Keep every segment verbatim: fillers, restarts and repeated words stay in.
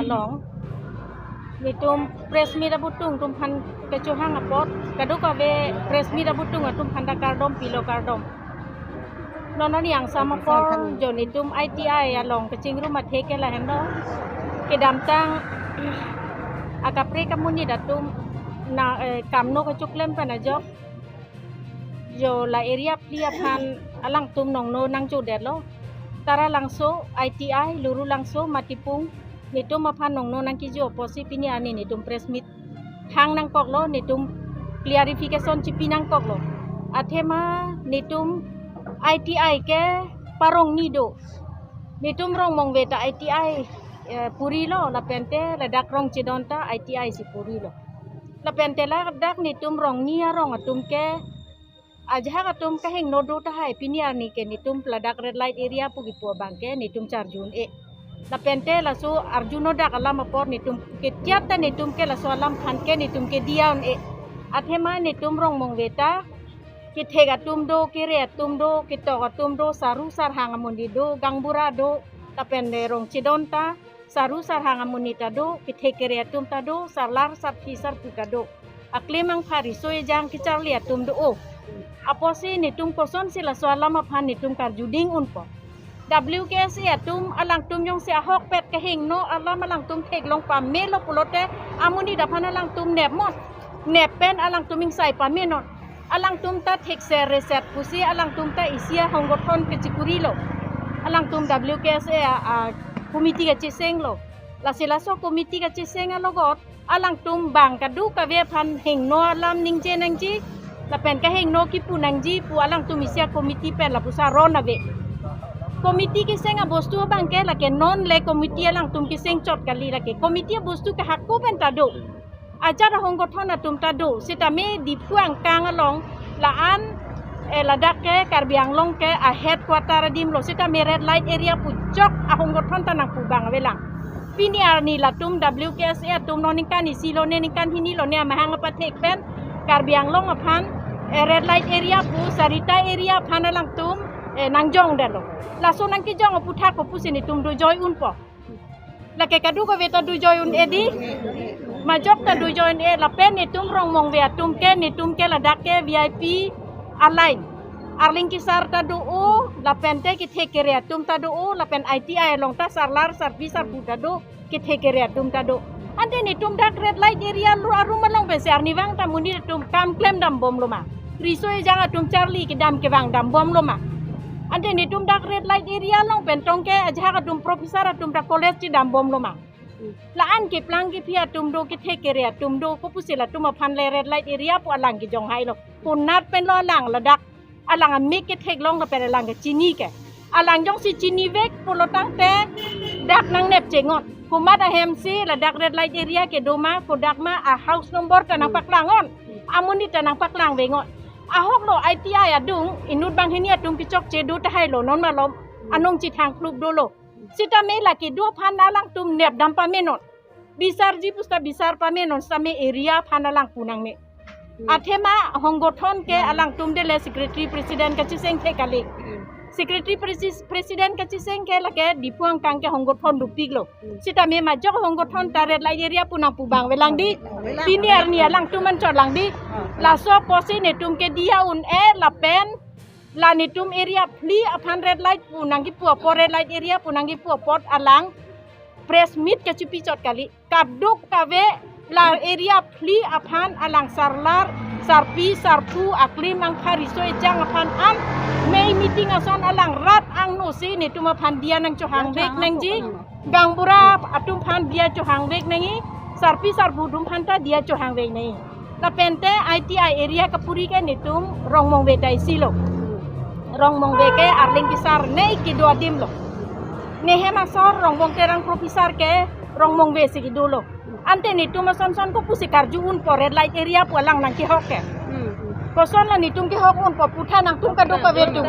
Long. Netum press meet abutung atum aphan kechohang apot, kadokave press meet abutung atum aphan ta kardom pilo, kardom. Non non yang sama apor jo netum I T I along kachingrum athe ke lahenlo. Kedamtang akaprek amonit atum na, eh, kamno kachoklem pen ajok jo la area phli aphan alangtum nongno nangchodetlo. Taralangso, I T I, Lurulangso, Matipung, netum aphan nongno nangkejo apotsi pini arni netum press meet hang nangkoklo, netum clarification chipi nangkoklo. Athema netum I T I ke parong ni do. Netum Rongmongve ta I T I, eh, purilo, lapente ladak Rongchedon ta I T I si purilo. Lapente ladak netum rong ni arong atum ke ajahak atum kahingno do tahai, pini arni ke netum ladak red light area pu kipu abang ke netum charju un-e. Lapente laso arjunodak alam apor netum ketiat ta netum ke laso alam aphan ke netum ke diya un-e. Athema netum Rongmongve ta kethek atum do, kere atum do, ketok atum do, saru sarhang amonit do, gaonbura do, lapente Rongchedon ta saru sarhang amonit ta do, kethek kere atum ta do, sarlar sarpi sarpo ta do. Aklim angpha riso ejang kecharli atum do-o. Apotsi netum kosonsi laso alam aphan netum karjuding unpo? W K S A atum alangtum jongsi ahokpet kahingno alam alangtum theklong pamelo pulote amonit aphan alangtum nepnon. Nep pen alangtum ingsai pamenon. Alangtum ta thekser reset pusi alangtum ta isi ahonggothon kachikurilo. Alangtum W K S A a, a committee kachesenglo. Lasi laso committee kacheseng alogot alangtum bang kadokave aphan hingno alam ningje nangji, lapen kahingno kipu nangji pu alangtum isi a-committee pen lapuson aron ave. Committee keseng abostu abang ke lake non le committee alangtum keseng chot kali, lake committee abostu ke hako pen ta do. Ajat ahonggothon atum ta do, sitame Diphu angkang along la-an, eh, ladak ke Karbi Anglong ke a-headquarter adim lo, sitame red light area pu jok ahonggothon ta nangpu abang avelang. Pini arni latum W K S A atum non ningkan isi lone, ningkan hini lone amahang apathek pen Karbi Anglong aphan, eh, red light area pu, Sarita area aphan alangtum, eh, nangjongdetlo. Laso nangkejong aputhak kopusi netum dojoi unpo? Lake kadokave ta dojoi un-e di. Majok ta dojoi un-e, lapen netum Rongmongve atum ke, netum ke ladak ke V I P a-line. Arleng kesar ta do-o, lapente kethek kere atum ta do-o, lapen I T I along ta sarlar sarpi sarpo ta do, kethek kere atum ta do. Ante netum dak red light area lo arum along pensi arnivang ta monit atum kam klemdambomlo ma? Riso ejang atum charli kedam kevangdambomlo ma? Ante netum dak red light area along pen tong ke ajahak atum professor atum ta college chedambomlo ma? La-an keplang kephi atum do, kethek kere atum do, kopusi latum aphan le red light area pu alang kejong hailo? Konat pen lo alang ladak? Alang amik ketheklong lapen alang kechini ke. Alang jongsi chinivek pulo tangte dak nangnep chengon. Komat ahemsi ladak red light area kedo ma, kodak ma, a-house number ta nangpaklang-on, amonit ta nangpaklang vengon. Ahok lo, I T I adung inut banghini atum kechokche do tahai lo, non malom anong chithang phlup dolo. Sitame lake do aphan alangtum nepdam pamenon. Bisarji pusta bisar pamenon, sitame area aphan alang pu nangne. Athema honggothon ke alangtum dele secretary president kacheseng the kali. Secretary presi-, president kacheseng ke lake Diphu angkang ke honggothon dopiklo. Sitame majok honggothon ta red light area pu nangpu abang avelang di? Pini arni alangtum anchot lang di? Laso apotsi netum ke diya un-e lapen la netum area phli aphan red light pu nangkipu apot, red light area pu nangkipu apot alang press meet kachipi chot kali. Kadokave la area phli aphan alang sarlar sarpi sarpo, aklim angpha riso ejang aphan an mei meeting ason alang rat angno si netum aphan diya nangchohangvek nangji. Gaonbura atum aphan diya chohangvek nangji, sarpi sarpo atum aphan ta diya chohangvek nangji. Lapente I T I area kapuri ke netum Rongmongve ta isi lo. Rongmongve ke arleng kesar nei kedo adim lo. Nehem asor Rongbong Terang professor ke Rongmongve si kedo lo. Ante netum ason son kopusi karju unpo red light area pu alang nangkehok ke? Koson la netum kehok unpo, putha nangtum kadokave atum?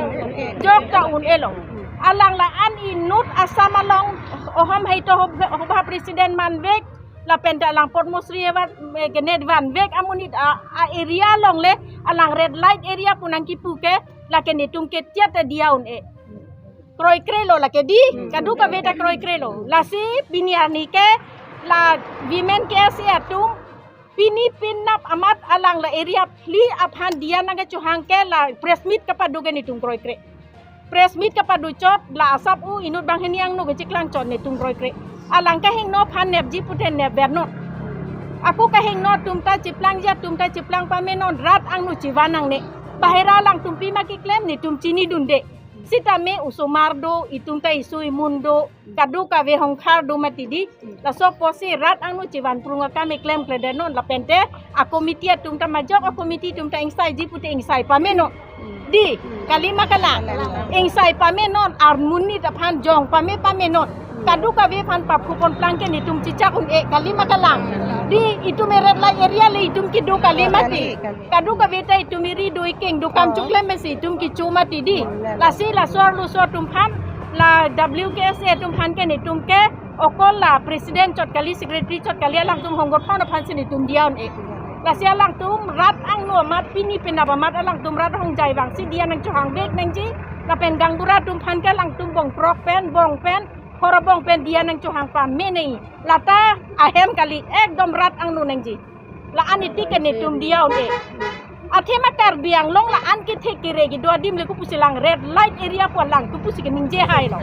Jok ta un-elo. Alang la-an inut Assam along Ahom Sahitya Sabha president manvek, lapente alang Padma Shri award, eh, kenet vanvek amonit a, a-area along le alang red light area pu nangkipu ke, lake netum ketiat ta diya un-e. Kroikre lo lake di, kadokave ta kroikre lo. Lasi pini arni ke La women K S A atum pini penap amat alang la area phli aphan diya nangkechohang ke la press meet kapado ke netum kroikre. Press meet kapado chot la asap u inut banghini angno kechiklang chot netum kroikre. Alang kahingno aphan nepji pute nepvernon. Ako kahingno atum ta chiplangji atum ta chiplang pamenon, rat angno chivan nangne. Bahira alangtum pima keklem netum chinidunde. Sitame osomar do, itum ta isu imun do, kadokave hongkhar do mati di. Laso apotsi rat angno chivan prung akam klemkledet non lapente a committee atum ta majok a committee atum ta ingsaiji pute ingsai pamenon. Di, kali ma kalang. Ingsai pamenon, armonit aphan jong pame pamenon. Kadokave aphan paphu ponplang ke netum chichak un-e, kali ma kalang. Di, itum red light area le itum kedo kali mati. Kadokave ta itum eri do ikeng do kam choklem si itum kecho mati di. Lasi laso arloso atum aphan, la W K S A atum aphan ke netum ke okol la president chot kali, secretary chot kali, alangtum honggot hon aphan si netum diya un-e. Lasi alangtum rat angno amat pini penap amat alangtum rat hongjai vangsi diya nangchohang vek nangji. Lapen gaonbura atum aphan ke alangtum bongprok pen, bong pen, horobong pen diya nangchohang pame nangji. Lata ahem kali, ekdom rat angno nangji. La-an itik ke netum diya un-e. Athema Karbi Anglong la-an kethek kere kedo adim le kopusi lang red light area pu alangtum pusi keningje hailo.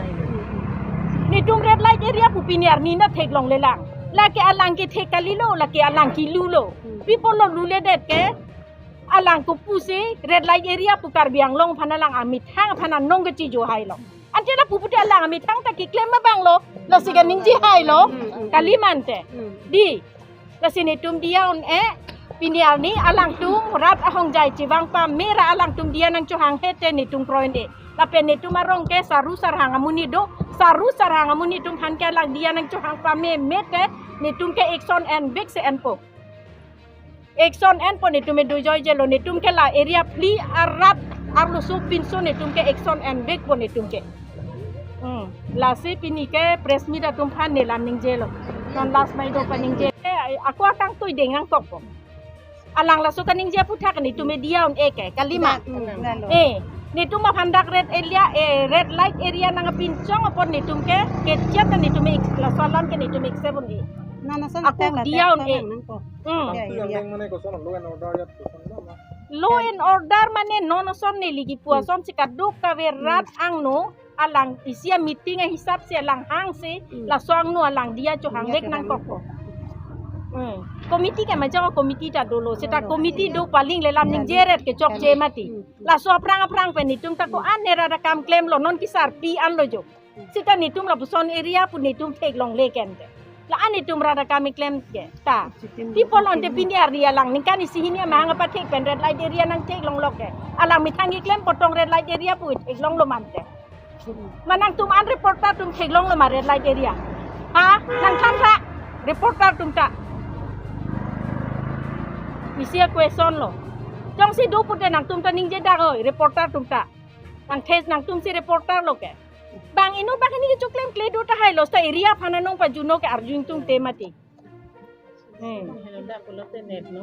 Netum red light area pu pini arni na theklongle lang. Lake alang kethek kalilo, lake alang kelulo. Pi apotlo luledet ke, alang kopusi red light area pu Karbi Anglong aphan alang amethang aphan anong kechijo hailo. Ante lapu pute alang amethang ta keklem abang lo, lasi kaningje hailo, kali ma ante. Di, lasi netum diya un-e, pini arni alangtum rat ahongjai chevang pame ra alangtum diya nangchohang hete netum kroi un-e. Lapen netum arong ke saru sarhang amonit do, saru sarhang amonit atum aphan ke alang diya nangchohang pameme te, netum ke action en vek si enpo. Action enpo, netum me do joijelo, netum ke la area phli arat arloso pinso netum ke action en vekpo netum ke. Hmm. Lasi pini ke press meet atum aphan ne la ningjelo. Non last mai do paningje. Eh, ako akangtui deng nangkokpo. Alang laso kaningje aphuthak netum me diya un-e ke, kali ma. Hmm, lalo. Eh, netum aphan dak red area, eh, red light area nangpinchong apot netum ke, kechet netum me ik-, laso alon ke netum me accept un-e. Nana san ako attack la diya attack un-e. Nangkok. Hmm. Law and order mane koson lo, ma? Law and order mane non ason neli kipu ason si kadokave rat angno alang isi a-meeting ahisap si alang hang si laso angno alang diya chohang vek nangkokpo. Hmm. Committee ke majok committee ta dolo. Seta committee do paling le lam ningje ret ke chokche mati. Laso aphrang aphrang pen netum ta ko-an ne rat akam klemlo, non kesarpi anlo jo. Seta netum lapuson area pu netum theklongle kente. La-an netum rat akam keklem ke ta. Pi apotlo ante pini arni alang ningkan isi hini amahang apathek pen red light area nangtheklonglo ke. Alang methang keklem potong red light area pu theklonglo ma ante. Ma nangtum an reporter atum theklonglo ma red light area? Ha? Nangthan tha reporter atum ta. Isi a-question lo. Jongsi do pute nangtum ta ningje dak oi reporter atum ta. Nangthe nangtum si reporter lo ke. Bang inut banghini kechoklemkle do tahai lo, seta area aphan anong pajuno ke arju ingtungte mati. Hmm.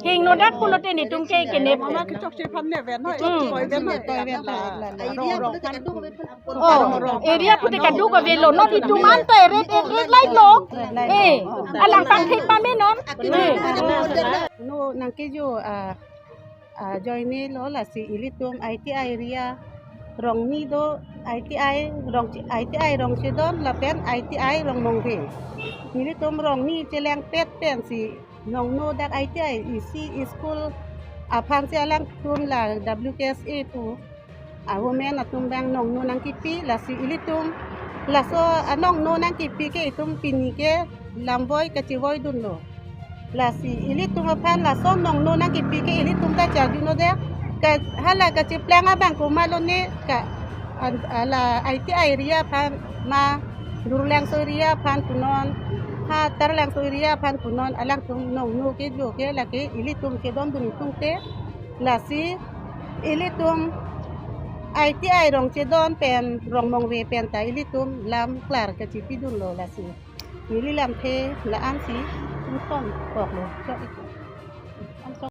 Hingno dak pulote netum ke kenep. Mama kechokche aphan ne ven noi. Hmm. Koi ven noi. Koi ven noi. Area pulote kadokave aphan. Oh, area pulote kadokave lo. Non itum anta red, red, red light lo. Eh, alang pangthek pamenon. Eh. No, nangkejo, ah, ah, ajoine lo lasi ilitum I T I area Rongni do, I T I Rong, I T I Rongchedon lapen I T I Rongmongve. Nelitum Rongni chelangpet pensi nongno dak I T I isi school aphan si alangtum la W K S A pu a-women atum bang nongno nangkipi, lasi ilitum laso anongno nangkipi ke itum pini ke lamvoi kachivoidunlo. Lasi ilitum aphan laso nongno nangkipi ke ilitum ta charjuno dek. Ka hala kachiplang abang komatlo ne ka an-, ala I T I area aphan ma, Durlangso area aphan punon, ha Tarlangso area aphan punon, alangtum nongno kejo ke lake ilitum chedondun ingtungte. Lasi ilitum I T I Rongchedon pen Rongmongve pen ta ilitum lam klar kachipidunlo lasi. Neli lamthe la-an si ingtonkoklo. Chok ik-